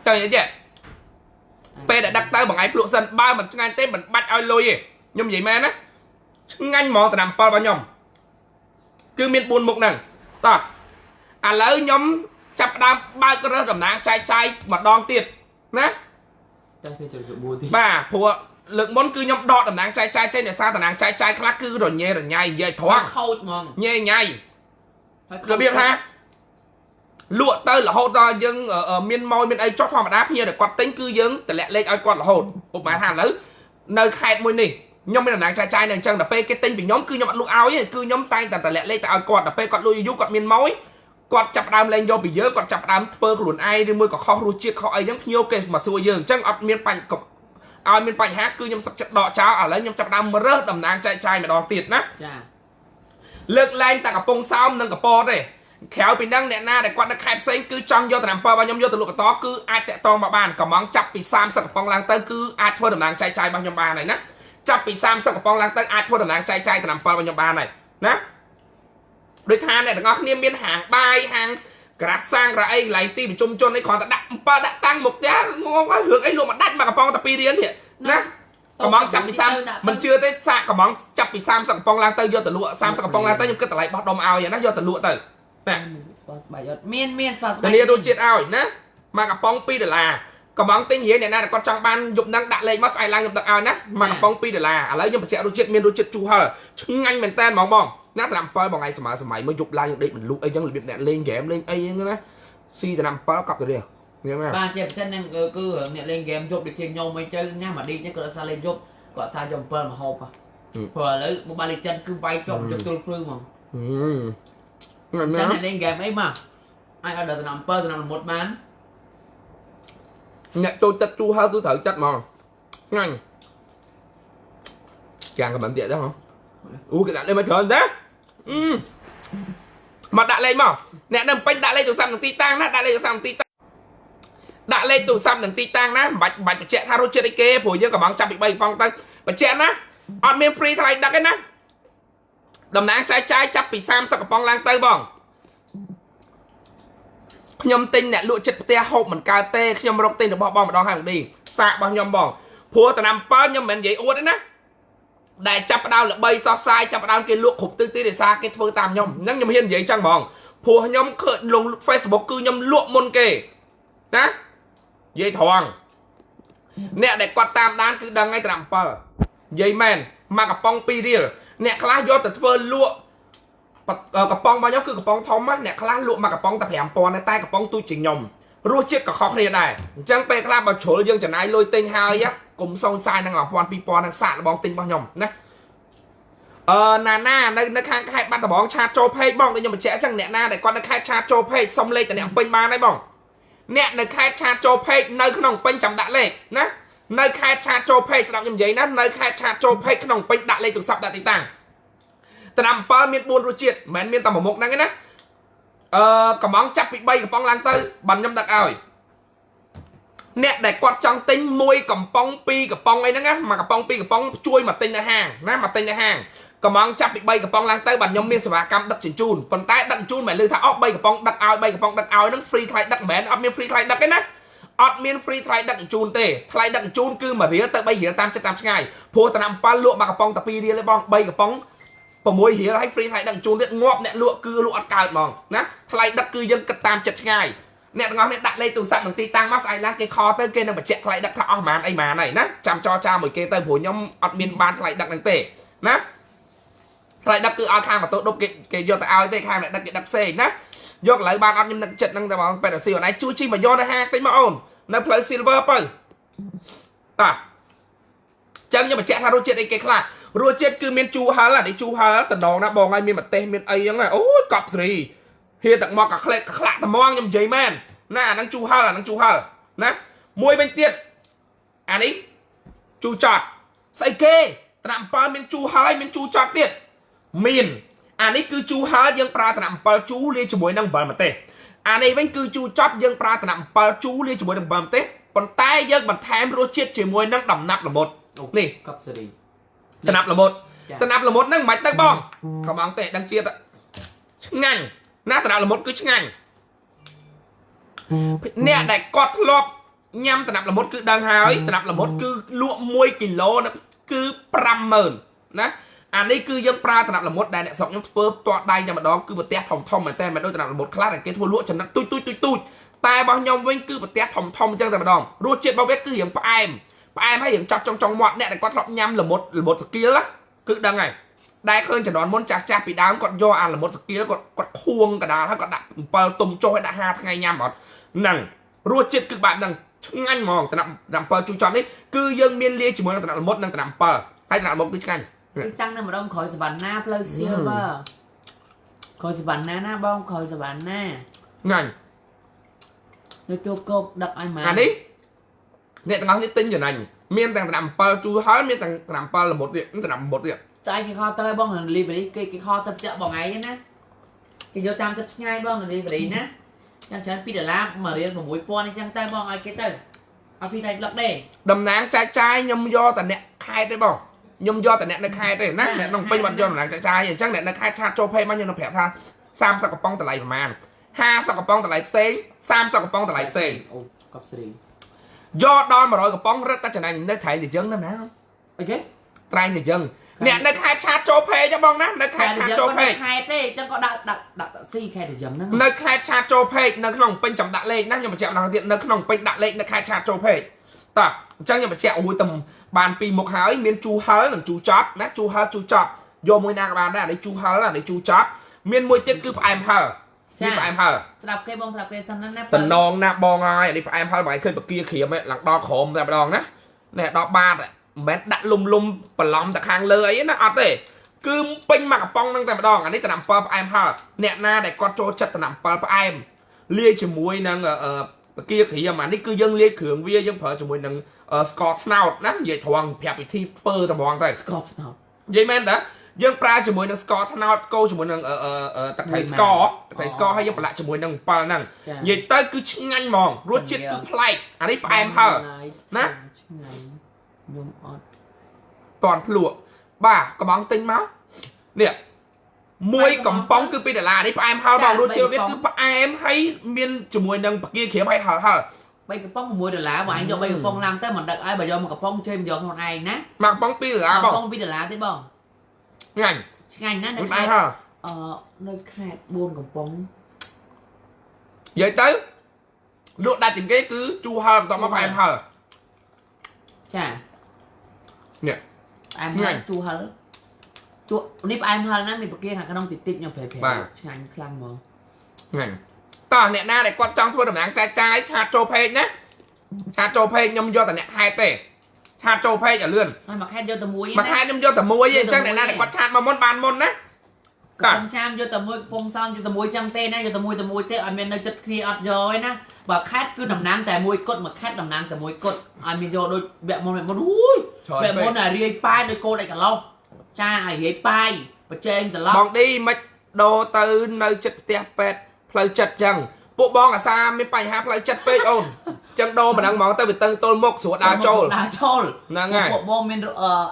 ទៅនិយាយពេលដែលដឹកទៅបងឯងភ្លក់សិនបើមិនឆ្ងាញ់ទេមិនបាច់ឲ្យលុយទេខ្ញុំនិយាយមែនណាឆ្ងាញ់ហ្មងថ្នាំ7របស់ខ្ញុំគឺមាន4មុខហ្នឹងតោះឥឡូវខ្ញុំចាប់ដើមបើករើសតំណាងចែកចាយម្ដងទៀតណា តែគេចូលសបួរទី បាទព្រោះលើកមុនគឺខ្ញុំដកតំណាងចែកចាយចេញដោយសារតំណាងចែកចាយខ្លះគឺរញ៉េរញ៉ៃនិយាយត្រង់ ខូចហ្មង ញ៉េញ៉ៃរបៀបថាលក់ទៅរហូតដល់យើងមានម៉យមានអីចុះធម្មតាភ្ញៀវដែលគាត់ទិញគឺយើងតម្លាក់លេខឲ្យគាត់រហូតឧបមាថាឥឡូវនៅខេត្តមួយនេះខ្ញុំមានតំណាងចែកចាយនៅអញ្ចឹងដល់ពេលគេទិញពីខ្ញុំគឺខ្ញុំអត់លក់ឲ្យទេគឺខ្ញុំតែងតែតម្លាក់លេខទៅឲ្យគាត់ដល់ពេលគាត់លក់យូរគាត់មានម៉យគាត់ចាប់ដើមលេងយកពីយើងគាត់ចាប់ដើមធ្វើខ្លួនឯងឬមួយក៏ខុសរសជាតិខុសអីចឹងភ្ញៀវគេមកសួរយើងអញ្ចឹងអត់មានបញ្ហាឲ្យមានបញ្ហាគឺខ្ញុំសឹកចិត្តដកចោលឥឡូវខ្ញុំចាប់ដើមរើសតំណាងចែកចាយម្ដងទៀតណា ចា លើកលែងតែកំពង់សោមនិងកពតទេក្រៅពីហ្នឹងអ្នកណាដែលគាត់នៅខេត្តផ្សេងគឺចង់យកតំណាង7របស់ខ្ញុំយកទៅលក់បន្តគឺអាចតាក់ទងមកបានកំងចាប់ពី30កំប៉ុងឡើងទៅគឺអាចធ្វើតំណាងចែកចាយរបស់ខ្ញុំបានហើយណាចាប់ពី30កំប៉ុងឡើងទៅអាចធ្វើតំណាងចែកចាយតំណាង7របស់ខ្ញុំបានហើយណាដូចថាអ្នកទាំងអស់គ្នាមានហាងបាយហាងក្រាស់សាំងក្រាស់អីកន្លែងទីប្រជុំជនអីគ្រាន់តែដាក់7ដាក់តាំងមុខផ្ទះងងហើយរឿងអីលក់មកដាច់មកកំប៉ុងតែ2រៀលនេះណាកំងចាប់ពី30មិនជឿទេសាកកំងចាប់ពី30កំប៉ុងឡើងទៅយកទៅលក់30កំប៉ុងឡើងទៅខ្ញុំគិតតម្លៃបោះដុំឲ្យណាយកទៅលក់ទៅណា ស្បាស្បាយអត់មានមានស្បាស្បាយ ធានារសជាតិឲ្យណាមកកំប៉ុង2ដុល្លារកំងទិញរៀនអ្នកណាដែលគាត់ចង់បានយប់ហ្នឹងដាក់លេខមកស្អែកឡើងខ្ញុំដឹកឲ្យណាមកកំប៉ុង2ដុល្លារឥឡូវខ្ញុំបញ្ជាក់រសជាតិមានរសជាតិជូរហឹរឆ្ងាញ់មែនតើហ្មងបងណាថ្នាំ7បងឯងសម័យសម័យមកយប់ឡើងយើងដេកមិនលក់អីចឹងរបៀបអ្នកលេងហ្គេមលេងអីចឹងណាស៊ីថ្នាំ7កប់ទៅរៀលញ៉ាំណា បាទជាពិសេសនឹងគឺអ្នកលេងហ្គេមយប់ដូចជាខ្ញុំអីទៅញ៉ាំមកឌីចឹងគាត់អត់សាលេងយប់គាត់សាយក7មកហូបព្រោះឥឡូវ Mobile Legends គឺវាយជាប់ជទល់ភ្លឺហ្មងចឹងអ្នកលេងហ្គេមអីមកអាចឲ្យដល់ថ្នាំ7ថ្នាំមុតបាន អ្នកចូលចិត្តជូរហឹរគឺត្រូវចិត្តហ្មងឆ្ងាញ់ចាំខមមិនទៀតចឹងហ៎អូគេដាក់លេខមកច្រើនទេមកដាក់លេខមកអ្នកនៅពេញដាក់លេខទូរស័ព្ទនឹងទីតាំងណាដាក់លេខទូរស័ព្ទនឹងទីតាំងដាក់លេខទូរស័ព្ទនឹងទីតាំងណាមិនបាច់បញ្ជាក់ថារសជាតិអីគេព្រោះយើងកំងចាប់ពី3កំប៉ុងទៅបញ្ជាក់ណាអត់មាន free ថ្លៃដឹកទេណាតំណាងចែកចាយចាប់ពី30កំប៉ុងឡើងទៅបងខ្ញុំទិញអ្នកលក់ចិត្តផ្ទះហូបមិនកើតទេខ្ញុំរកទិញរបស់បងម្ដងហើយម្ដងសាករបស់ខ្ញុំបងព្រោះតំណាំ7ខ្ញុំមិនមែននិយាយអួតទេណាដែលចាប់ផ្ដើមល្បីសោះសាយចាប់ផ្ដើមគេលក់គ្រប់ទិសទីដោយសារគេធ្វើតាមខ្ញុំហ្នឹងខ្ញុំហ៊ាននិយាយចឹងហ្មងព្រោះខ្ញុំឃើញលង Facebook គឺខ្ញុំលក់មុនគេណានិយាយត្រង់អ្នកដែលគាត់តាមដានគឺដឹងហើយតំណាំ7និយាយមែនមកកំប៉ុង2រៀលអ្នកខ្លះយកទៅធ្វើលក់កំប៉ុងរបស់ខ្ញុំគឺកំប៉ុងធំណាអ្នកខ្លះលក់មកកំប៉ុងតែ5000តែកំប៉ុងទូចជាងខ្ញុំរសជាតិក៏ខុសគ្នាដែរអញ្ចឹងពេលខ្លះបើជ្រុលយើងចំណាយលុយទិញហើយកុំសូនសាយនឹង1000 2000នឹងសាកល្បងទិញរបស់ខ្ញុំណា ណាណានៅខាងខេត្តបាត់ដំបងឆាតចូលពេកបងដូចខ្ញុំបញ្ជាក់អញ្ចឹងអ្នកណាដែលគាត់នៅខេត្តឆាតចូលពេកសុំលេខតអ្នកពេញបានហើយបងអ្នកនៅខេត្តឆាតចូលពេកនៅក្នុងពេញចាំដាក់លេខណានៅខេត្តឆាតចូលពេកស្ដាប់ខ្ញុំនិយាយណានៅខេត្តឆាតចូលពេកក្នុងពេញដាក់លេខទូរស័ព្ទដាក់ទីតាំងតំណាំ7មាន4រសជាតិមិនមែនមានតែមួយមុខហ្នឹងទេណាកំងចាប់ពី3កំប៉ុងឡើងទៅបានខ្ញុំដឹកឲ្យអ្នកដែលគាត់ចង់ទិញ1កំប៉ុង2កំប៉ុងអីហ្នឹងណាមួយកំប៉ុង2កំប៉ុងជួយមកទិញនៅហាងណាមកទិញនៅហាងកំងចាប់ពី3កំប៉ុងឡើងទៅបាទខ្ញុំមានសេវាកម្មដឹកជញ្ជូនប៉ុន្តែដឹកជញ្ជូនមិនលឺថាអស់3កំប៉ុងដឹកឲ្យ3កំប៉ុងដឹកឲ្យហ្នឹង free ថ្លៃដឹកមិនមែនអត់មាន free ថ្លៃដឹកទេណាអត់មាន free ថ្លៃដឹកជញ្ជូនទេថ្លៃដឹកជញ្ជូនគឺ1រៀលទៅ3រៀលតាមចិត្តតាមឆ្ងាយព្រោះតំណាំ7លក់មួយកំប៉ុងតែ2រៀលទេបង3កំប៉ុង6រៀលហើយ free ថ្លៃដឹកជញ្ជូនទៀតងាប់អ្នកលក់គឺលក់អត់កើតហ្មងណាថ្លៃដឹកគឺយើងគិតតាមចិត្តឆ្ងាយអ្នកទាំងអស់នេះដាក់លេខទូរស័ព្ទនឹងទីតាំងមកស្អែកឡើងគេខលទៅគេនឹងបញ្ជាក់ថ្លៃដឹកថាអស់ប៉ុន្មានអីប៉ុន្មានហើយណាចាំចរចាមួយគេទៅព្រោះខ្ញុំអត់មានបានថ្លៃដឹកហ្នឹងទេណាថ្លៃដឹកគឺឲ្យខាងម៉ូតូដប់គេយកទៅឲ្យទេខាងអ្នកដឹកគេដឹកផ្សេងណាយកឥឡូវបានអត់ខ្ញុំនឹកចិត្តហ្នឹងតែបងពេទ្យស៊ីអូនឯងជួយជីមកយកទៅហាងទិញមកអូននៅផ្លូវ Silver ទៅតាចឹងខ្ញុំបញ្ជាក់ថារសជាតិអីគេខ្លះរសជាតិគឺមានជូរហឹរអានេះជូរហឹរតំណងណាបងហើយមានម្ទេសមានអីហ្នឹងអូយកប់ស្រីហៀទឹកមកកាក្លែកក្លាក់ត្មងខ្ញុំនិយាយមែនណាអាហ្នឹងជូរហឹរអាហ្នឹងជូរហឹរណាមួយវិញទៀតអានេះជូរចត់ស្អីគេត្រាំ7មានជូរហឹរហើយមានជូរចត់ទៀតមានអានេះគឺជូរហឹរយើងប្រើត្រាំ7ជូរលាយជាមួយនឹងអំបិលម្ទេសអានេះវិញគឺជូរចត់យើងប្រើត្រាំ7ជូរលាយជាមួយនឹងអំបិលម្ទេសប៉ុន្តែយើងបន្ថែមរសជាតិជាមួយនឹងដំណាប់ល្មុតនេះ កប់សេរី តំណាប់ល្មុតតំណាប់ល្មុតហ្នឹងមិនទៅបងកំងទេដឹងជាតិឆ្ងាញ់ណាតំណាប់ល្មុតគឺឆ្ងាញ់អ្នកដែលគាត់ធ្លាប់ញ៉ាំតំណាប់ល្មុតគឺដឹងហើយតំណាប់ល្មុតគឺលក់1គីឡូគឺ50000ណាអានេះគឺយើងប្រើតំណាប់ល្មុតដែលអ្នកស្រុកខ្ញុំធ្វើផ្ទាល់ដៃតែម្ដងគឺប្រទេសធំធំមែនតើមិនដូចតំណាប់ល្មុតខ្លះដែលគេធ្វើលក់ចំណិតទូចទូចទូចទូចតែរបស់ខ្ញុំវិញគឺប្រទេសធំធំអញ្ចឹងតែម្ដងរសជាតិរបស់វាគឺរៀងផ្អែមផ្អែមហើយរៀងចាប់ចុងចុងមាត់អ្នកដែលគាត់ធ្លាប់ញ៉ាំល្មុតល្មុតសគៀលគឺដឹងហើយដែលឃើញជំនាន់មុនចាស់ចាស់ពីដើមគាត់យកអាល្មុតសគៀលគាត់គាត់ខួងកដាលហើយគាត់ដាក់7ទុំចុះឲ្យដាក់5ថ្ងៃញ៉ាំអត់ហ្នឹងរសជាតិគឺបែបហ្នឹងឆ្ងាញ់ហ្មងតំណាំ7ជូរចត់នេះគឺយើងមានលាយជាមួយនឹងតំណាំល្មុតនិងតំណាំ7ហើយតំណាំល្មុតគឺឆ្ងាញ់ ទីតាំងនៅម្ដុំក្រោយសវណ្ណាផ្លូវ Silver ក្រោយសវណ្ណាណាបងក្រោយសវណ្ណា ងាញ់ នៅទូកោកដឹកឲ្យមក អានេះអ្នកទាំងអស់នេះទិញចំណេញមានទាំងតំណាំ7ជូរហើយមានទាំងតំណាំ7ល្មុតទៀតតំណាំល្មុតទៀត ស្អែកគេខលទៅឲ្យបង delivery គេគេខលទៅចាក់បងឯងណាគេយកតាមចិត្តឆ្ងាយបង delivery ណាយ៉ាងច្រើន2ដុល្លារ1រៀល6000អញ្ចឹងតែបងឲ្យគេទៅអត់ពីថ្លៃប្លុកទេ តំណាងចែកចាយខ្ញុំយកតែអ្នកខេត្តទេបងខ្ញុំយកតែអ្នកនៅខេត្តទេណាអ្នកក្នុងពេញបាត់យកតំណាងចែកចាយអញ្ចឹងអ្នកនៅខេត្តឆាតចូលពេកមកខ្ញុំនឹងប្រាប់ថា30កំប៉ុងតម្លៃប្រហែល50កំប៉ុងតម្លៃផ្សេង30កំប៉ុងតម្លៃផ្សេង អូកប់សេរី យកដល់100កំប៉ុងរឹតតែចំណេញនៅត្រែងតែយើងណាណា អីគេ ត្រែងតែយើងអ្នកនៅខេត្តឆាតចូលពេកបងណានៅខេត្តឆាតចូលពេក ខេត្តទេអញ្ចឹងក៏ដាក់ដាក់ដាក់តាក់ស៊ីខេត្តតែយើងហ្នឹង នៅខេត្តឆាតចូលពេកនៅក្នុងពេញចាំដាក់លេខណាខ្ញុំបញ្ជាក់ម្ដងទៀតនៅក្នុងពេញដាក់លេខនៅខេត្តឆាតចូលពេកតោះអញ្ចឹងខ្ញុំបញ្ជាក់អូយតំបានពីរមុខហើយមានជូរហឹរនិងជូរចត់ណាជូរហឹរជូរចត់យកមួយណាក៏បានដែរអានេះជូរហឹរអានេះជូរចត់មានមួយទៀតគឺផ្អែមហឹរនេះផ្អែមហឹរ ស្ដាប់គេបងស្ដាប់គេសិនណាណា តំណងណាបងហើយអានេះផ្អែមហឹរបងឯងឃើញបកាក្រៀមឡើងដល់ក្រោមតែម្ដងណានេះដល់បាតមិនមែនដាក់លុំលុំបន្លំតែខាងលើអីណាអត់ទេគឺពេញមកកំប៉ុងហ្នឹងតែម្ដងអានេះតំណាំ7ផ្អែមហឹរអ្នកណាដែលគាត់ចូលចិត្តតំណាំ7ផ្អែមលាយជាមួយនឹងបកាក្រៀមអានេះគឺយើងលាយគ្រឿងវាយើងប្រើជាមួយនឹងស្ករត្នោតណានិយាយត្រង់ប្រាប់វិធីធ្វើតែម្ដងទៅ ស្ករត្នោត និយាយមែនតាយើងប្រើជាមួយនឹងស្ករត្នោតកូរជាមួយនឹងទឹកត្រីស្ករទឹកត្រីស្ករហើយយើងប្រឡាក់ជាមួយនឹងអំពិលហ្នឹងនិយាយទៅគឺឆ្ងាញ់ហ្មងរសជាតិគឺប្លែកអានេះផ្អែមហឹរណា ឆ្ងាញ់ខ្ញុំអត់ តន់ភ្លក់បាទកំងទិញមកនេះមួយកំប៉ុងគឺ2ដុល្លារនេះផ្អែមហឹរបងរសជាតិវាគឺផ្អែមហើយមានជាមួយនឹងបកាក្រៀមហើយហឹរហឹរ 3កំប៉ុង6ដុល្លារបងឯងយក3កំប៉ុងឡើងទៅមិនដឹកឲ្យបើយកមួយកំប៉ុងជើញយកខ្លួនឯងណា មួយកំប៉ុង2ដុល្លារបង កំប៉ុង2ដុល្លារទេបង ឆ្ងាញ់ ឆ្ងាញ់ណាស់នៅ ផ្អែ ខេត្ត មហឹរ នៅខេត្ត4កំប៉ុង និយាយទៅលក់ដាច់ជាងគេគឺជូរហឹរបន្ទាប់មកផ្អែមហឹរ ចា នេះ ផ្អែមហឹរជូរហឹរជក់នេះផ្អែមហឹរណាមានបកាខាងក្នុងតិចតិចខ្ញុំប្រាប់ឆ្ងាញ់ខ្លាំងហ្មង ឆ្ងាញ់តោះអ្នកណាដែលគាត់ចង់ធ្វើតំណាងចែកចាយឆាតចូលពេកណាឆាតចូលពេកខ្ញុំយកតែអ្នកខេត្តទេ ឆាតចូល page ឲ្យលឿន ហើយមួយខែយកតែមួយ មួយខែខ្ញុំយកតែមួយទេអញ្ចឹងអ្នកណាដែលគាត់ឆាតមកមុនបានមុនណា កំពង់ចាមយកតែមួយកំពង់សោមយកតែមួយចឹងទេណាយកតែមួយតែមួយទេឲ្យមាននៅចិត្តគ្នាអត់យកឯណាបើខេតគឺតំណាងតែមួយគត់មួយខេតតំណាងតែមួយគត់ឲ្យមានយកដូចវគ្គមុនវគ្គមុនអូយវគ្គមុនឲ្យរាយប៉ាយដូចគោលឯកឡោះចាឲ្យរាយប៉ាយប្រជែងត្រឡប់ បងឌីមិនដូរទៅនៅចិត្តផ្ទះពេទ្យផ្លូវចិត្តចឹងពួកបងអាសាមានបញ្ហាផ្លូវចិត្តពេកអូនចឹងដូរមិនដឹងហ្មងទៅវាតឹងទល់មុខស្រួលដើរចូល ដើរចូល ហ្នឹងហើយ ពួកបងមាន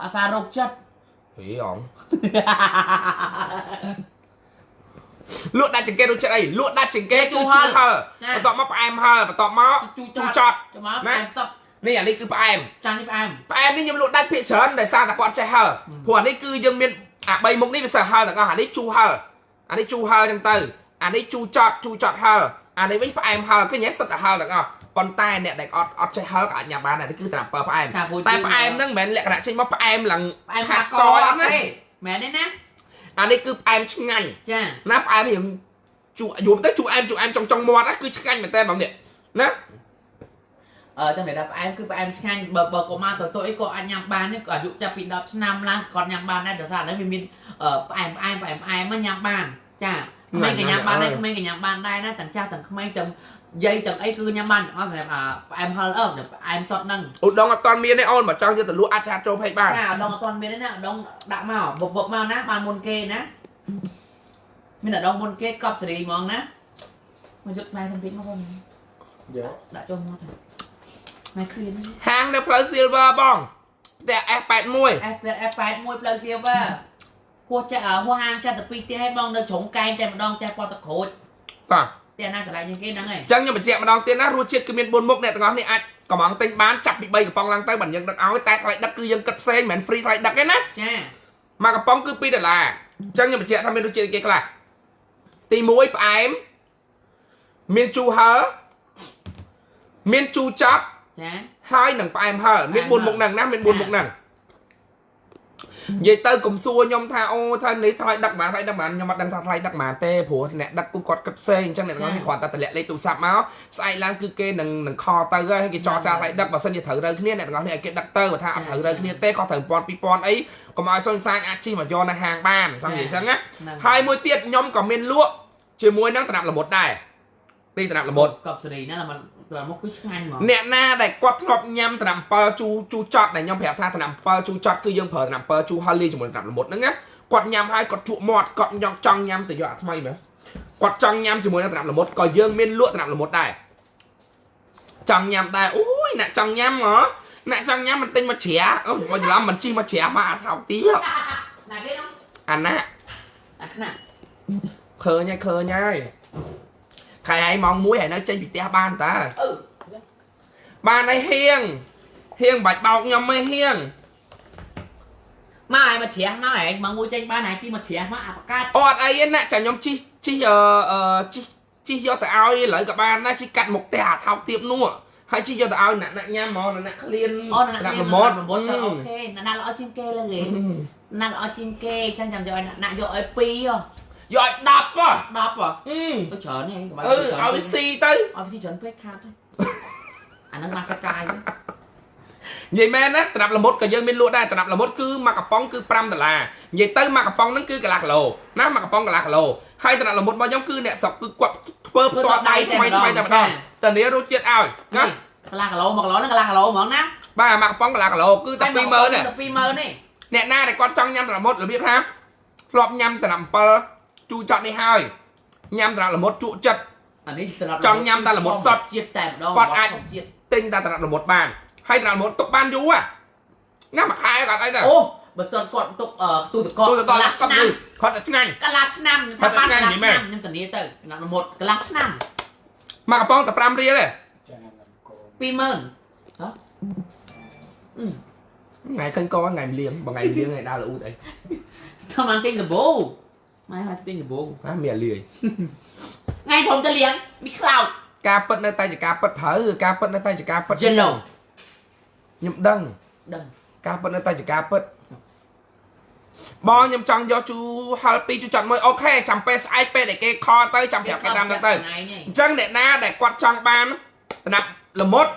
អាសារោគចិត្ត ហីអងលក់ដាច់ចង្កេះរសជាតិអីលក់ដាច់ចង្កេះគឺជូរហឹរបន្ទាប់មកផ្អែមហឹរបន្ទាប់មក ជូរ ជូរចត់ ចាំមកផ្អែមសក់ នេះអានេះគឺផ្អែម ចានេះផ្អែម ផ្អែមនេះខ្ញុំលក់ដាច់ភាគច្រើនដោយសារតែគាត់ចេះហឹរព្រោះអានេះគឺយើងមានអា3មុខនេះវាសើហឹរទាំងអស់អានេះជូរហឹរអានេះជូរហឹរចឹងទៅអានេះជូរចត់ជូរចត់ហឹរអានេះវិញផ្អែមហឹរឃើញទេសិតតែហឹរទាំងអស់ប៉ុន្តែអ្នកដែលអត់ចេះហឹរក៏អាចញ៉ាំបានដែរនេះគឺត្រាំពើផ្អែមតែផ្អែមហ្នឹងមិនមែនលក្ខណៈចេញមកផ្អែមឡើង ផ្អែម ខាត់ ខាក កអត់ណា អត់ទេមែនទេណា អានេះគឺផ្អែមឆ្ងាញ់ ចា ណាផ្អែមរៀងជក់យំទៅជក់អែមជក់អែមចុងចុងមាត់ណាគឺឆ្ងាញ់មែនតើបងនេះណា អឺចាំនិយាយថាផ្អែមគឺផ្អែមឆ្ងាញ់បើបើកុមារតូចៗអីក៏អាចញ៉ាំបានដែរក៏អាយុចាប់ពី10ឆ្នាំឡើងគាត់ញ៉ាំបានដែរដោយសារអានេះវាមានផ្អែមផ្អែមផ្អែមផ្អែមមកញ៉ាំបានចាក្មេងក៏ញ៉ាំបានដែរក្មេងក៏ញ៉ាំបានដែរណាទាំងចាស់ទាំងក្មេងទាំងយាយទាំងអីគឺញ៉ាំបានទាំងអស់សម្រាប់អាផ្អែមហឹរអឺផ្អែមសុតហ្នឹង ឧដុង្គអត់តាន់មានទេអូនបើចង់យកទៅលក់អាចឆាតចូល page បាន ចាអដងអត់ទាន់មានទេណាអដងដាក់មកបុកបុកមកណាបានមុនគេណាមានអដងមុនគេកប់សេរីហ្មងណាមកយុទ្ធម៉ែសំតិចមកបង យក ដាក់ចូលមកទៅម៉ែឃ្លាន ហាងនៅផ្លូវ Silver បងផ្ទះ S81 F F81 ផ្លូវ Silver ហួសចាហួសហាងចាត់ទៅពីរផ្ទះឲ្យបងនៅជ្រុងកែងតែម្ដងផ្ទះពណ៌ទឹកក្រូច បាទ ផ្ទះណាចម្លែកជាងគេហ្នឹងហើយ អញ្ចឹងខ្ញុំបញ្ជាក់ម្ដងទៀតណារសជាតិគឺមាន4មុខអ្នកទាំងអស់នេះអាចកំងទិញបានចាប់ពី3កំប៉ុងឡើងទៅបើយើងដឹកឲ្យតែថ្លៃដឹកគឺយើងគិតផ្សេងមិនមែន free ថ្លៃដឹកទេណា ចា មួយកំប៉ុងគឺ2ដុល្លារអញ្ចឹងខ្ញុំបញ្ជាក់ថាមានរសជាតិអីគេខ្លះទី1ផ្អែមមានជូរហឹរមានជូរចត់ ចា ហើយនឹងផ្អែមហឹរមាន4មុខហ្នឹងណាមាន4មុខហ្នឹងនិយាយទៅកុំសួរខ្ញុំថាអូថានេះថ្លៃដឹកប៉ុន្មានថ្លៃដឹកប៉ុន្មានខ្ញុំអត់ដឹងថាថ្លៃដឹកប៉ុន្មានទេព្រោះអ្នកដឹកគឺគាត់គិតផ្សេងអញ្ចឹងអ្នកទាំងអស់នេះគ្រាន់តែតម្លាក់លេខទូរស័ព្ទមកស្អែកឡើងគឺគេនឹងនឹងខលទៅហើយគេចរចាថ្លៃដឹកបើសិនជាត្រូវរើគ្នាអ្នកទាំងអស់នេះឲ្យគេដឹកទៅបើថាអត់ត្រូវរើគ្នាទេក៏ត្រូវ1000 2000អីកុំឲ្យសុនសាញអាចជិះមកយកនៅហាងបានចង់និយាយអញ្ចឹងណា ហ្នឹង ហើយមួយទៀតខ្ញុំក៏មានលក់ជាមួយនឹងតំណាប់ល្មុតដែរនេះតំណាប់ល្មុត កប់សេរីណាมันមកគឺឆ្ងាញ់ហ្មង អ្នកណាដែលគាត់ធ្លាប់ញ៉ាំតំណាប់7ជូជូចត់ដែលខ្ញុំប្រាប់ថាតំណាប់7ជូចត់គឺយើងប្រើតំណាប់7ជូហលីជាមួយតំណាប់ល្មុតហ្នឹងណាគាត់ញ៉ាំហើយគាត់ជក់មាត់គាត់ញ៉ាំចង់ញ៉ាំទៅយកអាថ្មីមើលគាត់ចង់ញ៉ាំជាមួយនឹងតំណាប់ល្មុតក៏យើងមានលក់តំណាប់ល្មុតដែរចង់ញ៉ាំដែរអូយអ្នកចង់ញ៉ាំហ៎អ្នកចង់ញ៉ាំមិនទិញមកជ្រាអូមកច្រឡំមិនជិះមកជ្រាមកអាថោកទៀត ណាគេនោះ អាណា អាខ្នាក់ ឃើញហើយឃើញហើយខែហើយម៉ោង1ហើយនៅចេញពីផ្ទះបានតា អឺ បានហើយហៀងហៀងបាច់បោកខ្ញុំទេហៀង មកឲ្យមកជ្រះមកឯងមកមួយចេញបានហើយជីមកជ្រះមកអាបកាត់ អូអត់អីទេណាចាខ្ញុំជីជីអឺអឺជីជីយកទៅឲ្យឥឡូវក៏បានដែរជីកាត់មុខផ្ទះអាថោកទៀតនោះហើយជីយកទៅឲ្យអ្នកអ្នកញ៉ាំហ្មងអ្នកឃ្លាន អូណា អ្នក អ្នក ប្រមត់ ប្រមត់ទៅអូខេណាល្អជាងគេលើគេណាល្អជាងគេចឹងចាំយកឲ្យណាយកឲ្យ2ហ៎ យកឲ្យ10ហ៎ 10ហ៎ អឺ ទៅច្រើនហ៎កុំ អឺឲ្យវាស៊ីទៅ ឲ្យស៊ីច្រើនពេកខាតទៅអាហ្នឹងមកសកាយ និយាយមែនណាត្រាប់ល្មុតក៏យើងមានលក់ដែរត្រាប់ល្មុតគឺមួយកំប៉ុងគឺ5ដុល្លារនិយាយទៅមួយកំប៉ុងហ្នឹងគឺកន្លះគីឡូណាមួយកំប៉ុងកន្លះគីឡូហើយត្រាប់ល្មុតរបស់ខ្ញុំគឺអ្នកស្រុកគឺគាត់ធ្វើផ្ទាល់ដៃថ្មីថ្មីតែម្ដងតានារសជាតិឲ្យណា កន្លះគីឡូ1គីឡូហ្នឹងកន្លះគីឡូហ្មងណា បាទមួយកំប៉ុងកន្លះគីឡូគឺតែ20000ទេ តែ20000ទេ អ្នកណាដែលគាត់ចង់ញ៉ាំត្រមុតរបៀបថាធ្លាប់ញ៉ាំត្រ7ជូរចត់នេះហើយញ៉ាំត្រល្មុតជក់ចិត្ត អានេះសម្រាប់ ចង់ញ៉ាំតែល្មុតសុទ្ធ ជាតិតែម្ដង គាត់អាច ជាតិ ទិញតែត្រល្មុតបានហើយត្រល្មុតទុកបានយូរណាមួយខែគាត់អីទៅ អូបើសិនគាត់ទុកទូទឹកកក ទូទឹកកក កន្លះឆ្នាំ គាត់តែឆ្ងាញ់ កន្លះឆ្នាំ គាត់ ថាបា តែឆ្ងាញ់ នកន្លះឆ្នាំខ្ញុំធានាទៅល្មុតកន្លះឆ្នាំ មួយកំប៉ុងតែ5រៀលទេ ចានកូន 20000ហ៎ ថ្ងៃឃើញកថ្ងៃមលៀងបើថ្ងៃមលៀងថ្ងៃដើរល្អូតអី ធ្វើបានទិញសាប៊ូម៉ែឲ្យទិញសាប៊ូ ណាមានលាយ ថ្ងៃผมទៅលៀងមីខ្លោច ការពិតនៅតែជាការពិតត្រូវការពិតនៅតែជាការពិត Yellow ខ្ញុំដឹង ដឹង ការពិតនៅតែជាការពិតបងខ្ញុំចង់យកជូហិល2ជូចត់មួយអូខេចាំពេលស្អែកពេលដែលគេខលទៅចាំប្រាប់គេតាមទៅ ថ្ងៃនេះ អញ្ចឹងអ្នកណាដែលគាត់ចង់បានតំណាប់ល្មុត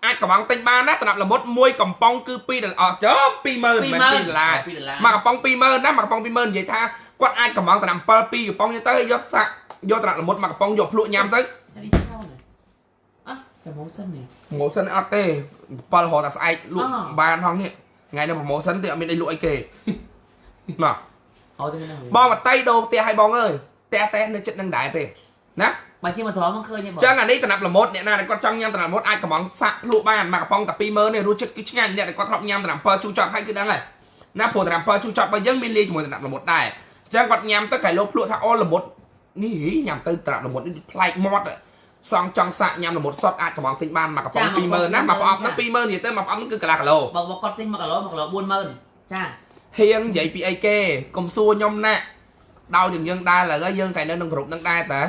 អាចកំងទិញបានណាតំណាប់ល្មុតមួយកំប៉ុងគឺ2ដុល្លារអត់ចុះ20000មិន2ដុល្លារ 2ដុល្លារ មកកំប៉ុង20000ណាមកកំប៉ុង20000និយាយថាគាត់អាចកំងតំណាប់7 2កំប៉ុងទៅយកសាក់យកតំណាប់ល្មុតមកកំប៉ុងយកភ្លក់ញ៉ាំទៅ នេះឆោណាអ่ะប្រម៉ូសិននេះ ប្រម៉ូសិនអត់ទេ7រហូតដល់ស្អែកលក់បានហងនេះថ្ងៃនេះប្រម៉ូសិនទេអត់មានអីលក់អីគេមក អត់ទេណា បងបតីដូរផ្ទះឲ្យបងអើយផ្ទះតែនៅចិត្តនឹងដែរទេណា បើជាមកត្រង់មកឃើញទេបង ចឹងអានេះតំណាប់ល្មុតអ្នកណាដែលគាត់ចង់ញ៉ាំតំណាប់ល្មុតអាចកំងសាក់ភ្លក់បានមកកំប៉ុងតែ20000នេះរសជាតិគឺឆ្ងាញ់អ្នកដែលគាត់ធ្លាប់ញ៉ាំតំណាប់7ជូរចត់ហើយគឺដឹងហើយណាព្រោះតំណាប់7ជូរចត់របស់យើងមានលាយជាមួយតំណាប់ល្មុតដែរចឹងគាត់ញ៉ាំទៅកែលោភ្លក់ថាអូល្មុតនេះញ៉ាំទៅតំណាប់ល្មុតនេះប្លែកមាត់សងចង់សាក់ញ៉ាំល្មុតសុតអាចកំងទិញបានមកកំប៉ុង20000ណាមកប្រអប់ហ្នឹង20000និយាយទៅមកប្រអប់ហ្នឹងគឺកន្លះគីឡូ បងគាត់ទិញ1គីឡូ1គីឡូ40000ចា ហៀងនិយាយពីអីគេកុំសួរខ្ញុំណាដោយទាំងយើងដែរឡើយយើងកែនៅក្នុងក្រុមហ្នឹងដែរតា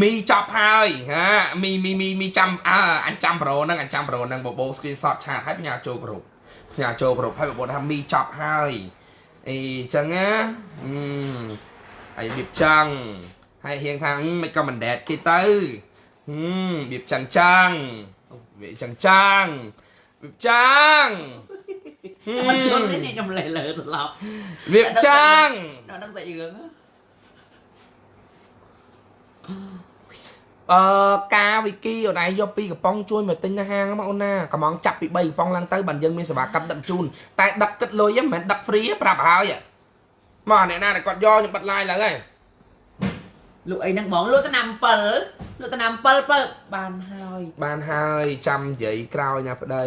មីចប់ហើយហាមីមីមីមីចាំអើអញចាំប្រូហ្នឹងអញចាំប្រូហ្នឹងបបោ screenshot ឆាតឲ្យផ្ញើចូលក្រុមផ្ញើចូលក្រុមឲ្យបបោថាមីចប់ហើយអីចឹងណាហើយរបៀបចឹងហើយហៀងថាមិនក៏មិនដេតគេទៅរបៀបចឹងចឹងរបៀបចឹងចឹងរបៀបចឹង មិនយល់ទេនេះខ្ញុំលេលើស្លាប់ របៀបចឹង ដល់ដឹងតែរឿង អឺការវិគីអូនឯងយកពីកំប៉ុងជួយមកទិញនៅហាងមកអូនណាកំងចាប់ពី3កំប៉ុងឡើងទៅបានយើងមានសេវាកម្មដឹកជូនតែដឹកគិតលុយហ្នឹងមិនមែនដឹក free ប្រាប់ហើយមកអ្នកណាដែលគាត់យកខ្ញុំបិទ live ឡើងហើយ លក់អីហ្នឹងបងលក់តំណាំ7លក់តំណាំ7បើបានហើយ បានហើយចាំនិយាយក្រោយណាប្តី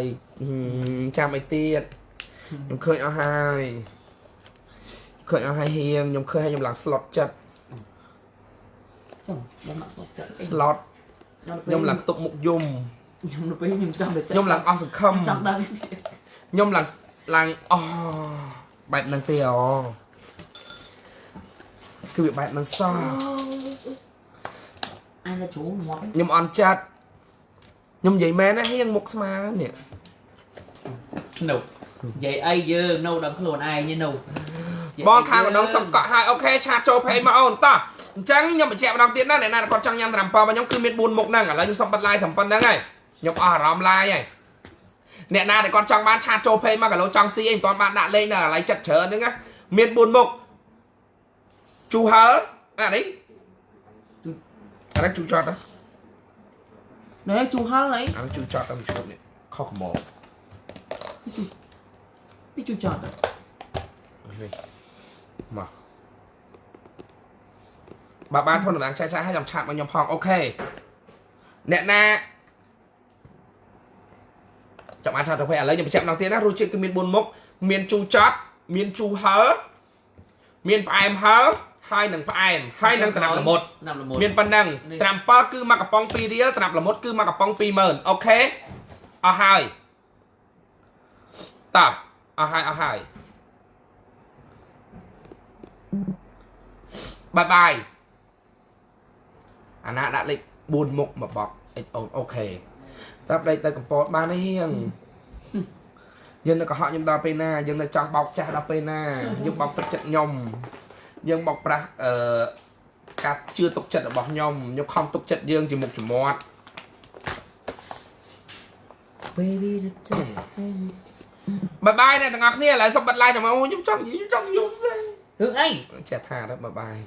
ចាំអីទៀតខ្ញុំឃើញអស់ហើយឃើញអស់ហើយហៀងខ្ញុំឃើញហើយខ្ញុំឡើងស្លុតចិត្ត ចាំបងមកស្លុតចិត្ត ស្លុតខ្ញុំឡើងខ្ទប់មុខយំ ខ្ញុំទៅពេលខ្ញុំចង់ទៅ ខ្ញុំឡើងអស់សង្ឃឹម ចង់ដឹង ខ្ញុំឡើងឡើងអូបែបហ្នឹងទេអូគឺវាបែបហ្នឹងសោះ អញទៅជ្រូមាត់ ខ្ញុំអន់ចិត្តខ្ញុំនិយាយមែនណាហៀងមុខស្មើនេះ នោះនិយាយអីយើងនៅដល់ខ្លួនឯងនោះ បងខាងម្ដងសុំកក់ហើយអូខេឆាតចូលផេមកអូនតោះអញ្ចឹងខ្ញុំបញ្ជាក់ម្ដងទៀតណាអ្នកណាគាត់ចង់ញ៉ាំត្រាំប៉របស់ខ្ញុំគឺមាន4មុខហ្នឹងឥឡូវខ្ញុំសុំបិទ live ត្រឹមប៉ុណ្្នឹងហើយខ្ញុំអស់អារម្មណ៍ live ហើយអ្នកណាដែលគាត់ចង់បានឆាតចូលផេមកឥឡូវចង់ស៊ីអីមិនទាន់បានដាក់លេខនៅឥឡូវចិត្តច្រើនហ្នឹងណាមាន4មុខជូហិលអានេះអានេះជូចត់ ណែជូហិលអី អានេះជូចត់តែមួយឈុតនេះខុសកម្រ នេះជូចត់ នេះមកបើបានធ្វើតំណាងចែកចែកឲ្យខ្ញុំឆាតមកខ្ញុំផងអូខេអ្នកណាចាំបានឆាតទៅពេលឥឡូវខ្ញុំបញ្ជាក់ម្ដងទៀតណារសជាតិគឺមាន4មុខមានជូរចត់មានជូរហឹរមានផ្អែមហឹរហើយនឹងផ្អែមហើយនឹងត្រាំល្មុតមានប៉ុណ្ណឹងត្រាំ7គឺមកកំប៉ុង2រៀលត្រាំល្មុតគឺមកកំប៉ុង20000អូខេអស់ហើយតោះអស់ហើយអស់ហើយបាយបាយអាណាដាក់លេខ4មុខមកបកអិចអូនអូខេតាប្តីទៅកំពតបានទេហៀងយើងនៅកុហកខ្ញុំដល់ពេលណាយើងនៅចង់បោកចាស់ដល់ពេលណាយើងបោកទឹកចិត្តខ្ញុំយើងបោកប្រាស់អឺការជឿទុកចិត្តរបស់ខ្ញុំខ្ញុំខំទុកចិត្តយើងជាមុខជាមាត់ Baby the បាយបាយអ្នកទាំងអស់គ្នាឥឡូវសុំបិទ live ចាំអូខ្ញុំចង់យំសេ រឿងអី ចេះថាទៅបាយបាយ